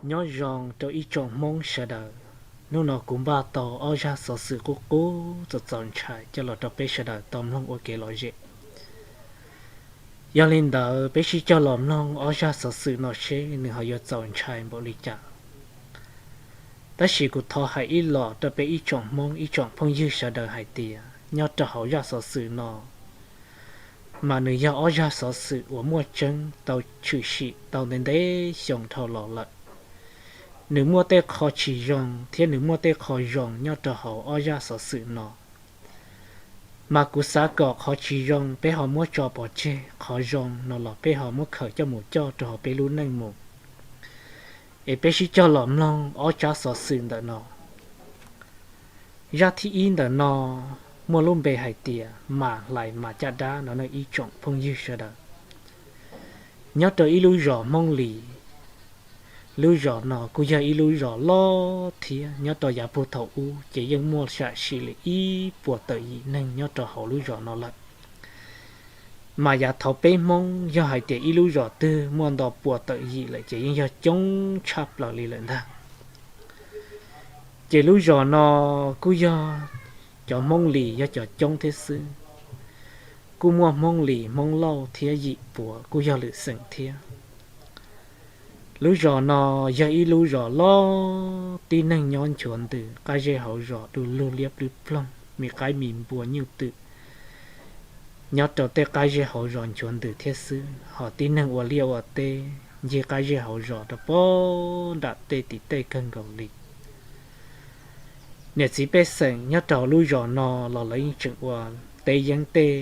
Nyob zoo rau ib tsoom Hmoob sawv daws, hnub no kuv npaj tau ob zaj xov xwm qub qub txaus txaus ntshai coj los rau peb sawv daws tau mloog ua kev lom zem. Yog li ntawd peb sib cog los mloog ob zaj xov xwm no seb nws ho yuav txaus ntshai npaum li cas. Tab sis kuv thov hais ib los rau peb ib tsoom Hmoob ib tsoom phooj ywg sawv daws hais tias nyob rau hauv zaj xov xwm no mas nws yog ob zaj xov xwm uas muaj tseeb tau tshwm sim tau ntev ntev xyoo dhau los lawm. Nws muaj tej qho tsis zoo thiab nws muaj tej qho zoo nyob rau hauv ob zaj xov xwm no. Mas kuv xav kom qhov tsis zoo peb ho muab tso pov tseg, qhov zoo no los peb ho muab khaws coj mus coj rau hauv peb lub neej mus. Es peb sib cog los mloog ob tsab xov xwm ntawm no. Zaj thib ib ntawm no muaj lub npe hais tias Mas Hlais Mas Caj Dab no ne ib tsoom phooj ywg sawv daws. Nyob rau ib lub zos Hmoob Lis, lub zos no kuj yog ib lub zos loj thiab nyob rau yav puag thaum ub ces yeej muaj sam sim li ib puas tawm yim neeg nyob rau hauv lub zos no lawm. Mas yav thaum peb Hmoob yog hais tias ib lub zos twg muaj nto puas tawm yim lawm ces yeej yog coob tshaj plaws li lawm ntag. Ces lub zos no kuj yog cov Hmoob Lis yog cov coob thiab xwb. Kuj muaj Hmoob Lis Hmoob Lauj thiab yim puas kuj yog lwm xeem thiab. Lub zos no yog ib lub zos loj, tib neeg nyob nchuav ntws, qab zej hauv zos du lug liab plwb ploog, me qaib me npua nyuj twm nyob rau tej qab zej hauv zos nchuav ntws thiab xwb, ho tib neeg ua liaj ua teb ncig qab zej hauv zos rau pem nram tej tim tej kawg nkaus li. Niam txiv pej xeem nyob rau lub zos no los lawv yeej tseem ua teb yeeb tej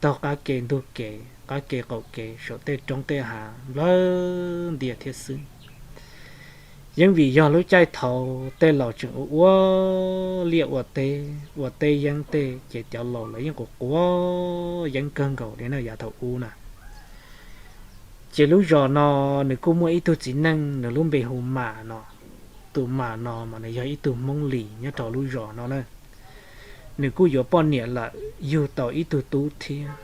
taug qab ke ntug kev, qab ke qaum kev, saum tej roob tej hav nplawg ntias thiab xwb. Yeeb vim yog lub caij thaud tej laus tseem ua ua liaj ua teb, ua teb yeeb tej ces cov laus lawv yeej quav quav yeeb kawg nkaus li na yav thaum ub na. Ces lub zos no nws kuj muaj ib tug txiv neej, nws lub npe hu Mas no. Tus Mas no mas nws yog ib tug Hmoob Lis nyob rau lub zos no na. Nws kuj yuav poj niam lawm, yug tau ib tug tub thiab.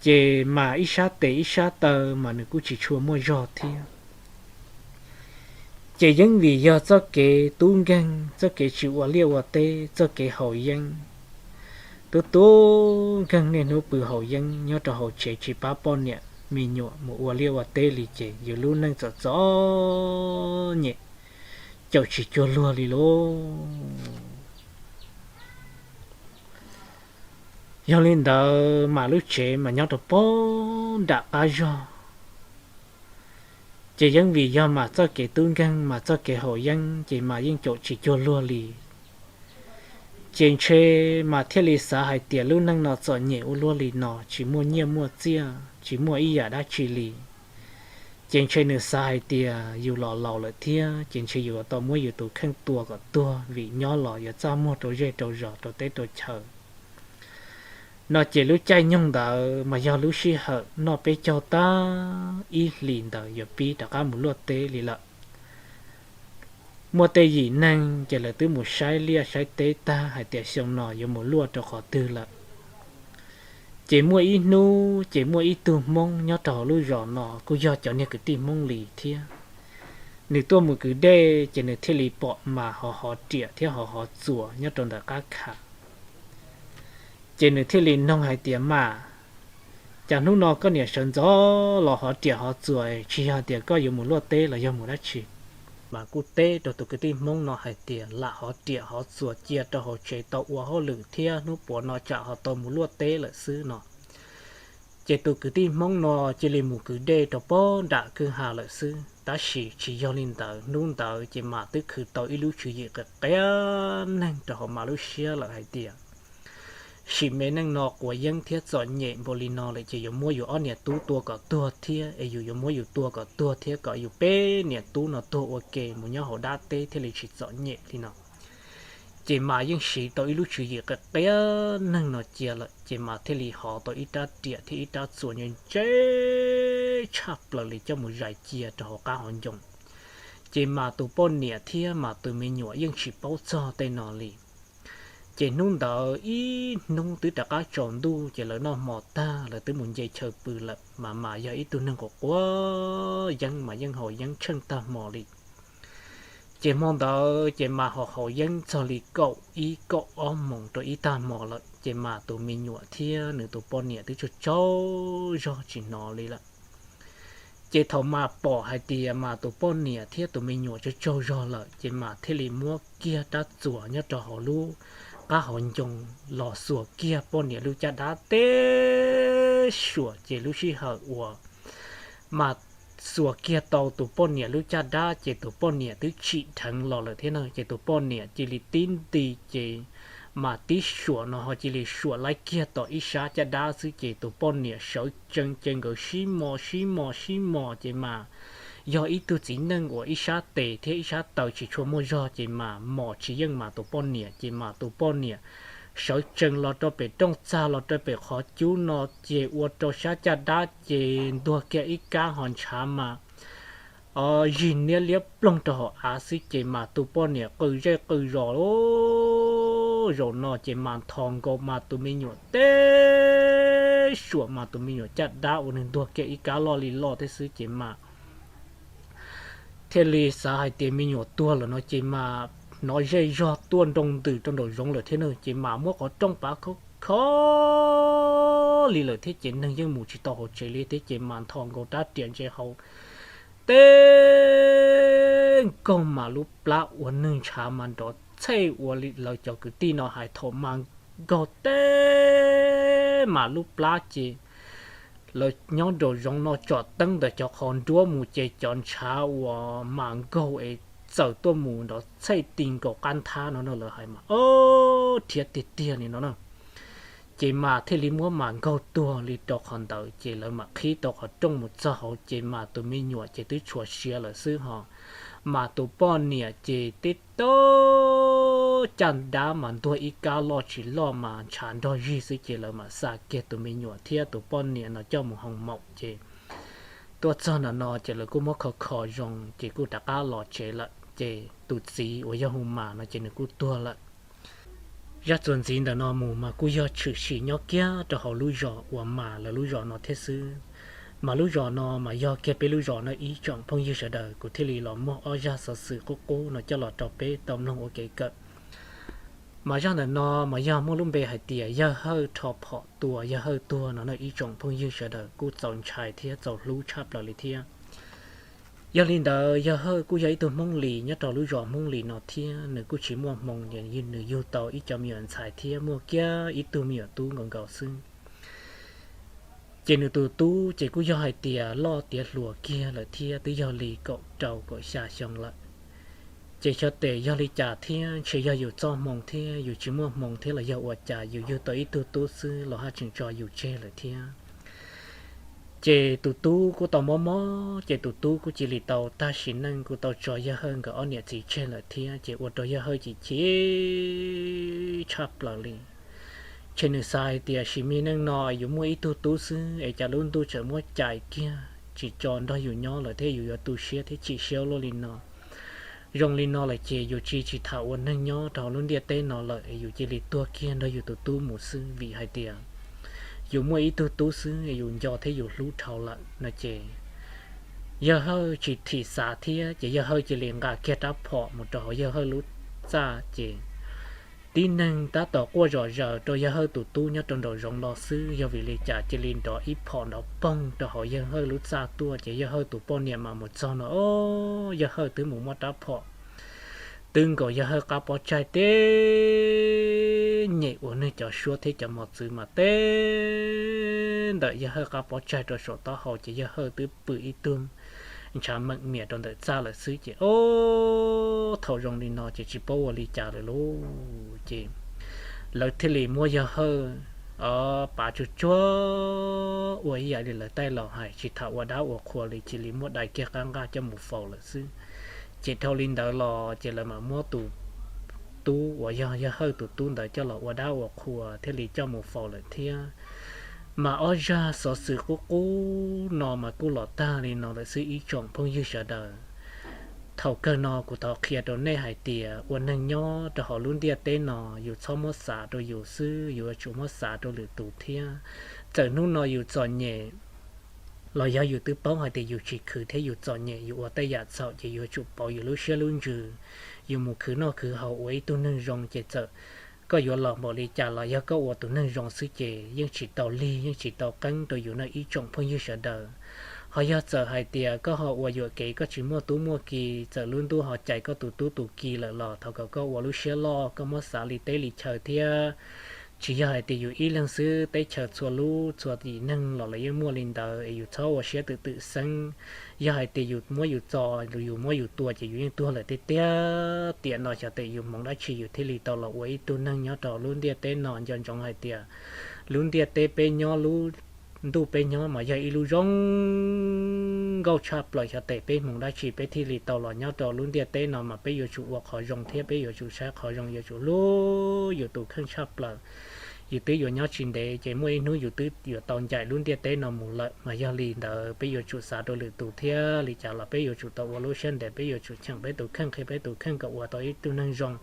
Ces mas ib sab tes ib sab taw mas nws kuj tsis tshua muaj zog thiab. Ces yeeb vim yog txoj kev tub nkeeg, txoj kev tsis ua liaj ua teb, txoj kev haus yeeb, tub tub nkeeg niaj hnub pw haus yeeb nyob rau hauv tsev tsis pab poj niam me nyuam mus ua liaj ua teb li ces yus lub neej txom txom nyem, caum tsis cuag luag li lauj. Yog li ntawd mas lub tsev mas nyob rau pem nram qab zog. Ces yeeb vim yog mas txoj kev tub nkeeg mas txoj kev haus yeeb ces mas yeej caum tsis cuag luag li. Ces ntshe mas thiaj li xav hais tias lub neej no txom nyem ua luaj li no, tsis muaj nyiaj muaj txiaj, tsis muaj ib yam dab tsi li. Ces ntshe nws xav hais tias yus los laus lawm thiab ces ntshe yus yuav tau muab yus tus kheej tua kom tuag vim nyob los yuav txaj muag rau zej rau zos rau teb rau chaw. No ces lub caij nyoog ntawd mas yog lub sij hawm noj peb caug tag ib hlis ntawd yuav pib rov qab mus luaj teb li lawm. Muaj tej yim neeg ces lawv twb mus saib liaj saib teb tag hais tias xyoo no yuav mus luaj rau qhov twg lawm. Ces muaj ib hnub ces muaj ib tug Hmoob nyob rau hauv lub zos no kuj yog cov niag kwv tij Hmoob Lis thiab. Nws tuaj mus kwv dej ces nws thiaj li pom mas hov hov riam thiab hov hov txuas nyob rau ntawm qab kha. Ces nws thiaj li noog hais tias, Mas, cas hnub no koj niam sawv ntxov los hov riam hov txuas, tsis yog tias koj yuav mus luaj teb los yog mus dab tsi? Mas kuj teb rau tus kwv tij Hmoob no hais tias, Lam hov riam hov txuas cia rau hauv tsev tau ua hauj lwm thiab hnub puav no tsam ho tau mus luaj teb lawm xwb no. Ces tus kwv tij Hmoob no cia li mus kwv dej rau pem nram kwj ha lawm xwb. Tab sis tsis yog li ntawd, hnub ntawd ces mas twb khwv tau ib lub tswv yim qias qias neeg rau hauv mas lub siab lawm hais tias, Sim me neej no quav yeeb thiab txom nyem npaum li no lawm ces yuav muab yus ob niam tub tua kom tuag thiab, es yus yuav muab yus tua kom tuag thiab kom yus peb niam tub no tuag ua ke mus nyob hauv dab teb thiaj li tsis txom nyem li no. Ces mas yeej siv tau ib lub tswv yim qias qias neeg no cia lawm, ces mas thiaj li hov tau ib rab riam thiab ib rab txuas ntse ntse tshaj plaws li coj mus zais cia rau hauv qab hauv ncoo. Ces mas tus poj niam thiab mas tus me nyuam yeej tsis paub txog tej no li. Ces hnub ntawd ib hnub twb rov qab tsaus ntuj ces lawv noj hmo tag lawv twb mus nce chaw pw lawm, mas mas yog ib tug neeg quav quav yeeb mas yeej haus yeeb tsheej tag hmo li. Ces hmo ntawd ces mas haus haus yeeb txog li kaum ib kaum ob moos rau ib tag hmo lawm ces mas tus me nyuam thiab nws tus poj niam twb tsaug tsaug zog tsis hnov li lawm. Ces thaum mas pom hais tias mas tus poj niam thiab tus me nyuam tsaug tsaug zog lawm ces mas thiaj li muab kiag rab txuas nyob rau hauv lub qab hauv ncoo los xuas kiag poj niam lub caj dab teb suam ces lub sij hawm uas mas xuas kiag tau tus poj niam lub caj dab ces tus poj niam twb tsim dheev los lawm thiab na, ces tus poj niam cia li tib nti ces mas tib suam no ho cia li suam laib kiag tau ib sab caj dab xwb ces tus poj niam sawv tsees ces nkawd sib mos sib mos sib mos ces mas yog ib tug txiv neej uas ib sab tes thiab ib sab taw tsis tshua muaj zog ces mas mos tsis yeej mas tus poj niam ces mas tus poj niam sawv tsees los rau pem rooj txag los rau pem qhov cub no ces ua rau sab caj dab ces ntuag kiag ib kab ho ntshav mas zig niab liab ploog rau hauv av xwb ces mas tus poj niam qw zej qw zos. Zaum no ces mas nthos nkaus mas tus me nyuam teb suam mas tus me nyuam caj dab uas nws ntuag kiag ib kab loj li loj thiab xwb ces mas thiaj li xav hais tias me nyuam tuag lawm no ces mas hnov zej zog tuaj nroo ntws rau nraum zoov lawm thiab na, ces mas muab qhov rooj pav kho kho li lawm thiab ces neeg yeej mus tsis tau hauv tsev li thiab ces mas nthos nkaus rab riam ntse hau teb nkaug mas lub plab uas nws ntshav mas nrov txhej ua li lawv cov kwv tij no hais thaum mas nkaug teb mas lub plab ces lawv nyob nraum zoov no tsom teeb ntawm cov qhov nruab mus ces cov ntshav uas mas nkaug es txawm tuaj mus nrov txhej ti nkaus qab nthab no no lawv hais mas ob rhiav tiag tiag li no na. Ces mas thiaj li muab mas nkaug tuag li rau qhov ntawd ces lawv mam qhib tau qhov rooj mus txog hauv ces mas tus me nyuam ces twb tshuav siav lawm xwb ho mas tus poj niam ces tib tug caj dab mas ntuag ib kab loj tsis loj mas ntshav nrog zig xwb ces lawv mam xa kiag tus me nyuam thiab tus poj niam no coj mus hoo maum ces tuaj txog ntawm no ces lawv kuj muab kho kho zoo ces kuj rov qab los tsev lawm ces tus txiv uas yog hu mas no ces nws kuj tuag lawm. Zaj txuas ntxiv ntawm no mus mas kuj yog tshwm sim nyob kiag rau hauv lub zos uas mas lawv lub zos no thiab xwb. Mas lub zos no mas yog kiag peb lub zos no ib tsoom phooj ywg sawv daws, kuv thiaj li los muag ob zaj xov xwm qub qub no coj los rau peb tau mloog ua kev kawm. Mas zaj ntawm no mas yog muaj lub npe hais tias Yawg Hawj rho phom tua Yawg Hawj tuag no na ib tsoom phooj ywg sawv daws, kuj txaus ntshai thiab txaus hlub tshaj plaws li thiab. Yog li ntawd Yawg Hawj kuj yog ib tug Hmoob Lis nyob rau lub zos Hmoob Lis no thiab nws kuj tsis muaj hmoo, nws yug tau ib cov me nyuam ntxhais thiab muaj kiag ib tug me nyuam tub nkaus nkaus xwb. Ces nws tus tub ces kuj yog hais tias loj tiav hluas kiag lawm thiab twb yog li kaum rau kaum xya xyoo lawm. Ces xyov tes yog li cas thiab ntshe yog yus txoj hmoo thiab yus tsis muaj hmoo thiab los yog ua cas yus yug tau ib tug tub xwb los haj tseem tso yus tseg lawm thiab. Ces tus tub kuj tau mob mob ces tus tub kuj cia li tau tag sim neej kuj tau tso Yawg Hawj nkawd ob niam txiv tseg lawm thiab ces ua rau Yawg Hawj chim chim tshaj plaws li. Ces nws xav hais tias sim me neej no yus muaj ib tug tub xwb es cas lub ntuj tseem muab cais kiag tsis tso nrog yus nyob lawm thiab yus yuav tu siab thiab chim siab luaj li no. Zoo li no lawm ces yus tsis tsis tham ua neeg nyob rau hauv lub ntiaj teb no lawm es yus cia li tuag kiag nrog yus tus tub mus xwb vim hais tias yus muaj ib tug tub xwb es yus nco thiab yus hlub dhau lawm no ces Yawg Hawj tsis thim xav thiab ces Yawg Hawj cia li nqa kiag rab phom mus rau hauv Yawg Hawj lub txaj ces tib neeg tab tom quaj zom zaws rau Yawg Hawj tus tub nyob rau nraum zoov los xwb, yog vim li cas cia li nrov ib phom nrov poog rau hauv Yawg Hawj lub txaj tuaj ces Yawg Hawj tus poj niam mas mus txog no, o, Yawg Hawj twb mus muab rab phom twb nkaus Yawg Hawj qab pob tsaig teb nyem ua neeg cov suab thiab cov mos txwv mas teb ntawm Yawg Hawj qab pob tsaig rau saum taub hau ces Yawg Hawj twb pw ib tug ntshav meem miam rau ntawm txaj lawm xwb ces o, thaum zoo li no ces tsis paub ua li cas lawm lauj ces lawv thiaj li muab Yawg Hawj pav tsuag tsuag ua ib yam li lawv taij laus hais tsis tham ua dab ua qhua li cia li muab dai kiag qab nqaj coj mus faus lawm xwb. Ces dhau li ntawd los ces lawv mam muab tus tub uas yog Yawg Hawj tus tub ntawd coj los ua dab ua qhua thiaj li coj mus faus lawm thiab. Mas ob zaj xov xwm qub qub no mas kuj los tag li no lawm xwb ib tsoom phooj ywg sawv daws. Thaum kawg no kuv thov qhia rau nej hais tias ua neeg nyob rau hauv lub ntiaj teb no, yus txhob muab xav rau yus xwb, yus yuav tsum muab xav rau lwm tus thiab. Txawm hnub no yus txom nyem los yog yus twb paub hais tias yus tsis khwv thiab yus txom nyem, yus ua tej yam txhaum ces yuav tsum pauv yus lub siab lub ntsws, yus mus khwv noj khwv haus ua ib tug neeg zoo. Ces txawm koj yuav los npaum li cas los yog koj ua tus neeg zoo xwb ces yeej tsis tau lig, yeej tsis tau qeeb rau yus no ib tsoom phooj ywg sawv daws. Ho yog txawm hais tias koj ho ua yuam kev, koj tsis muaj tub muaj ki, txawm lub ntuj ho cais koj tus tub tus ki lawm los thov kom koj ua lub siab loj, koj muab xav li teb li chaw thiab. Tsis yog hais tias yus ib leeg xwb, teb chaws txhua lub txhua tim neeg los lawv yeej muaj li ntawd es yus txhob ua siab twm twm xeeb. Yog hais tias yus muab yus txo, yus muab yus tua ces yus yeej tuag lawm tiag tiag. Tiam no xyov tes yus hmoov dab tsi yus thiaj li tau los ua ib tug neeg nyob rau lub ntiaj teb no. Nco ntsoov hais tias lub ntiaj teb peb nyob, lub ntuj peb nyob mas yog ib lub zoo nkauj tshaj plaws. Xyov tes peb hmoov dab tsi peb thiaj li tau los nyob rau lub ntiaj teb no, mas peb yuav tsum ua qhov zoo thiab peb yuav tsum saib qhov zoo, yuav tsum hlub yus tus kheej tshaj plaws. Yus twb yuav nyob tsis ntev ces muaj ib hnub yus twb yuav tau ncaim lub ntiaj teb no mus lawm. Mas yog li ntawd peb yuav tsum xav rau lwm tus thiab, li cas los peb yuav tsum tau ua lub siab ntev, peb yuav tsum cheem peb tus kheej, qhia peb tus kheej kom ua tau ib tug neeg zoo,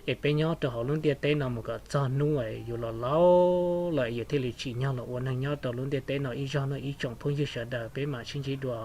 es peb nyob rau hauv lub ntiaj teb no mus kom txog hnub yus los laus lawm yus thiaj li tsim nyog los ua neeg nyob rau lub ntiaj teb no ib zaug no. Ib tsoom phooj ywg sawv daws, peb mam sib ntsib dua.